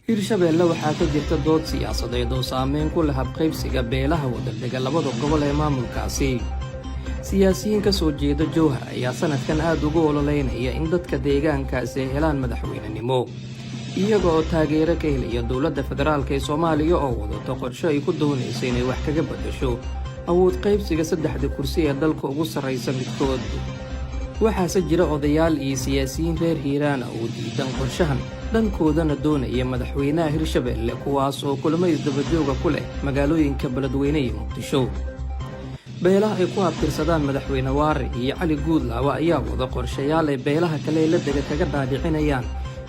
Hirshabeelle waxaa ka jirta dood siyaasadeed oo saameyn ku leh habqaybsiga beelaha wadadega labada gobol ee maamulkaasi. Siyaasiyiin ka soo jeeda Jowhar ayaa sanadkan aad ugu ololeynaya in dadka deegaankaasi ay helaan madaxweynenimo, iyaga oo taageero ka helaya dowladda federaalka ee Soomaaliya oo wadato qorsho ay ku doonayso inay wax kaga beddesho awood qaybsiga saddexda kursi ee dalka ugu sarraysa midkood. Waxaase jira odayaal iyo siyaasiyiin reer Hiiraana oo diidan qorshahan, dhankoodana doonaya madaxweynaha Hirshabeelle, kuwaas oo kulamo isdabajooga ku leh magaalooyinka Beledweyne iyo Muqdisho. Beelaha ay ku abtirsadaan madaxweyne Waare iyo Cali Guudlaawe ayaa wada qorshayaal ay beelaha kale ee la dega kaga dhaadhicinayaan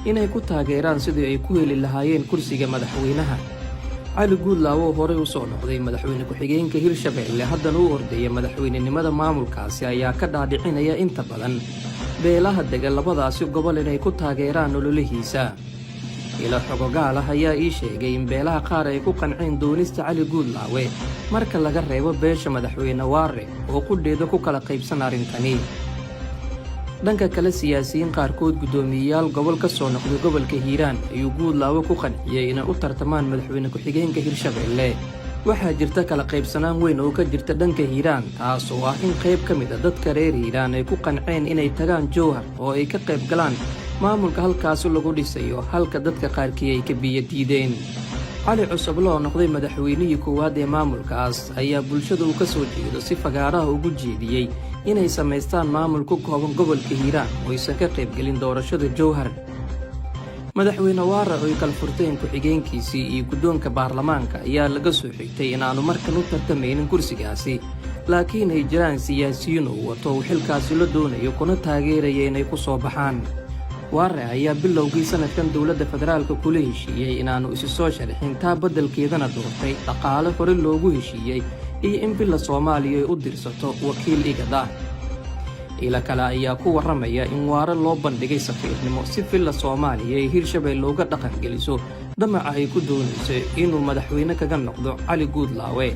inay ku taageeraan sidii ay ku heli lahaayeen kursiga madaxweynaha. Cali Guudlaawe, oo horey u soo noqday madaxweyne ku-xigeenka Hirshabeelle, haddana u ordaya madaxweynenimada maamulkaasi, ayaa ka dhaadhicinaya inta badan beelaha dega labadaasi gobol inay ku taageeraan ololihiisa. Ilo xogogaal ah ayaa ii sheegay in beelaha qaar ay ku qanceen doonista Cali Guudlaawe, marka laga reebo beesha madaxweyne Waare oo qudheeda ku kala qaybsan arrintani. Dhanka kale, siyaasiyiin qaarkood guddoomiyeyaal gobol ka soo noqday gobolka Hiiraan ayuu Guudlaawe ku qanciyey inay u tartamaan madaxweyne ku-xigeenka Hirshabeelle. Waxaa jirta kala qaybsanaan weyn oo ka jirta dhanka Hiiraan, taas oo ah in qayb ka mid ah dadka reer Hiiraan ay ku qanceen inay tagaan Jowhar oo ay ka qayb galaan maamulka halkaasi lagu dhisayo, halka dadka qaarkii ay ka biyo diideen. Cali Cusuble, oo noqday madaxweynihii koowaad ee maamulkaas, ayaa bulshada uu ka soo jeedo si fagaaraha ugu jeediyey inay samaystaan maamul ku kooban gobolka Hiiraan oo aysan ka qaybgelin doorashada Jowhar. Madaxweyne Waare, oo ay kala furteen ku-xigeenkiisii iyo guddoonka baarlamaanka, ayaa laga soo xigtay inaannu markan u tartamaynin kursigaasi, laakiin ay jiraan siyaasiyiin uu wato uu xilkaasi la doonayo kuna taageeraya inay ku soo baxaan. Waare ayaa bilowgii sanadkan dowladda federaalka kula heshiiyey inaannu isi soo sharxin, taa beddelkeedana doortay dhaqaale hore loogu heshiiyey iyo in Villa Soomaaliya ay u dirsato wakiil IGAD ah. Ilo kale ayaa ku warramaya in Waare loo bandhigay safiirnimo si Villa Soomaaliya ay Hirshabelle uga dhaqangeliso damaca ay ku doonayso inuu madaxweyne kaga noqdo Cali Guudlaawe.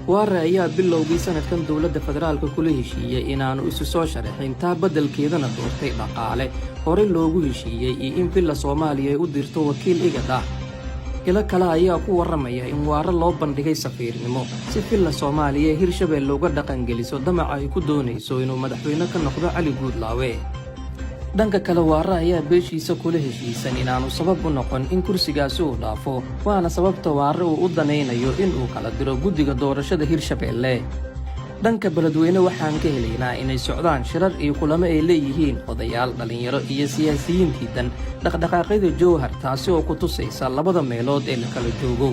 Waare ayaa bilowgii sanadkan dowladda federaalka kula heshiiyey inaannu isu soo sharaxin, taa beddelkeedana doortay dhaqaale hore loogu heshiiyey iyo in Villa Soomaaliya ay u dirto wakiil IGAD ah. Ilo kale ayaa ku warramaya in Waare loo bandhigay safiirnimo si Villa Soomaaliya ee Hirshabelle uga dhaqangeliso damaca ay ku doonayso inuu madaxweyne ka noqdo Cali Guudlaawe. Dhanka kale, Waare ayaa beeshiisa kula heshiisan inaanu sabab u noqon in kursigaasi uu dhaafo, waana sababta Waare uu u danaynayo inuu kala diro guddiga doorashada Hirshabelle. Dhanka Beledweyne waxaan ka helaynaa inay socdaan shirar iyo kulamo ay leeyihiin odayaal, dhallinyaro iyo siyaasiyiin diidan dhaqdhaqaaqyada Jowhar, taasi oo ku tusaysa labada meelood ee la kala joogo.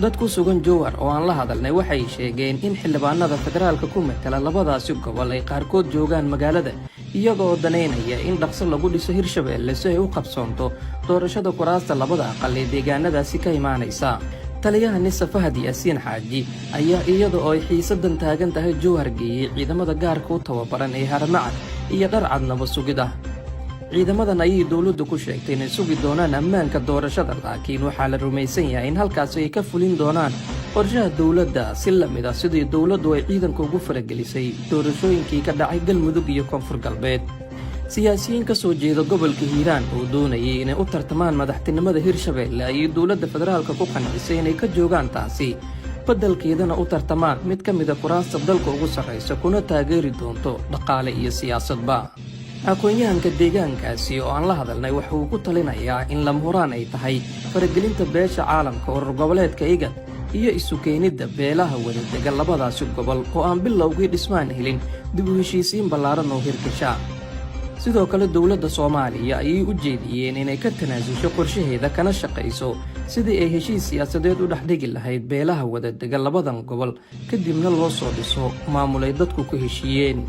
Dad ku sugan Jowhar oo aan la hadalnay waxay sheegeen in xildhibaanada federaalka ku matala labadaasi gobol ay qaarkood joogaan magaalada, iyaga oo danaynaya in dhaqso lagu dhiso Hirshabelle si ay u qabsoonto doorashada kuraasta labada aqal ee deegaanadaasi ka imaanaysa. Taliyaha NISA, Fahad Yaasiin Xaaji, ayaa iyada oo ay xiisadan taagan tahay Jowhar geeyey ciidamada gaarka u tababaran ee Haramacad iyo Dharcad nabad sugid ah. Ciidamadan ayay dowladdu ku sheegtay inay sugi doonaan ammaanka doorashada, laakiin waxaa la rumaysan yahay in halkaasi ay ka fulin doonaan qorshaha dowladda, si la mid ah sidii dowladdu ay ciidanka ugu faragelisay doorashooyinkii ka dhacay Galmudug iyo Koonfur Galbeed. Siyaasiyiin ka soo jeeda gobolka Hiiraan oo doonayay inay u tartamaan madaxtinimada Hirshabelle ayay dowladda federaalka ku qancisay inay ka joogaan taasi, beddelkeedana u tartamaan mid ka mida kuraasta dalka ugu sarraysa, kuna taageeri doonto dhaqaale iyo siyaasadba. Aqoon-yahanka deegaankaasi oo aan la hadalnay waxa uu ku talinayaa in lama huraan ay tahay faragelinta beesha caalamka, urur goboleedka IGAD iyo isu keenidda beelaha wadadega labadaasi gobol oo aan bilowgii dhismaan helin dib u heshiisiin ballaaran oo hirgasha. Sidoo kale, dowladda Soomaaliya ayay u jeediyeen inay ka tanaasusho qorshaheeda kana shaqayso sidii ay heshiis siyaasadeed u dhexdhigi lahayd beelaha wadadega labadan gobol, kadibna loo soo dhiso maamul ay dadku ku heshiiyeen.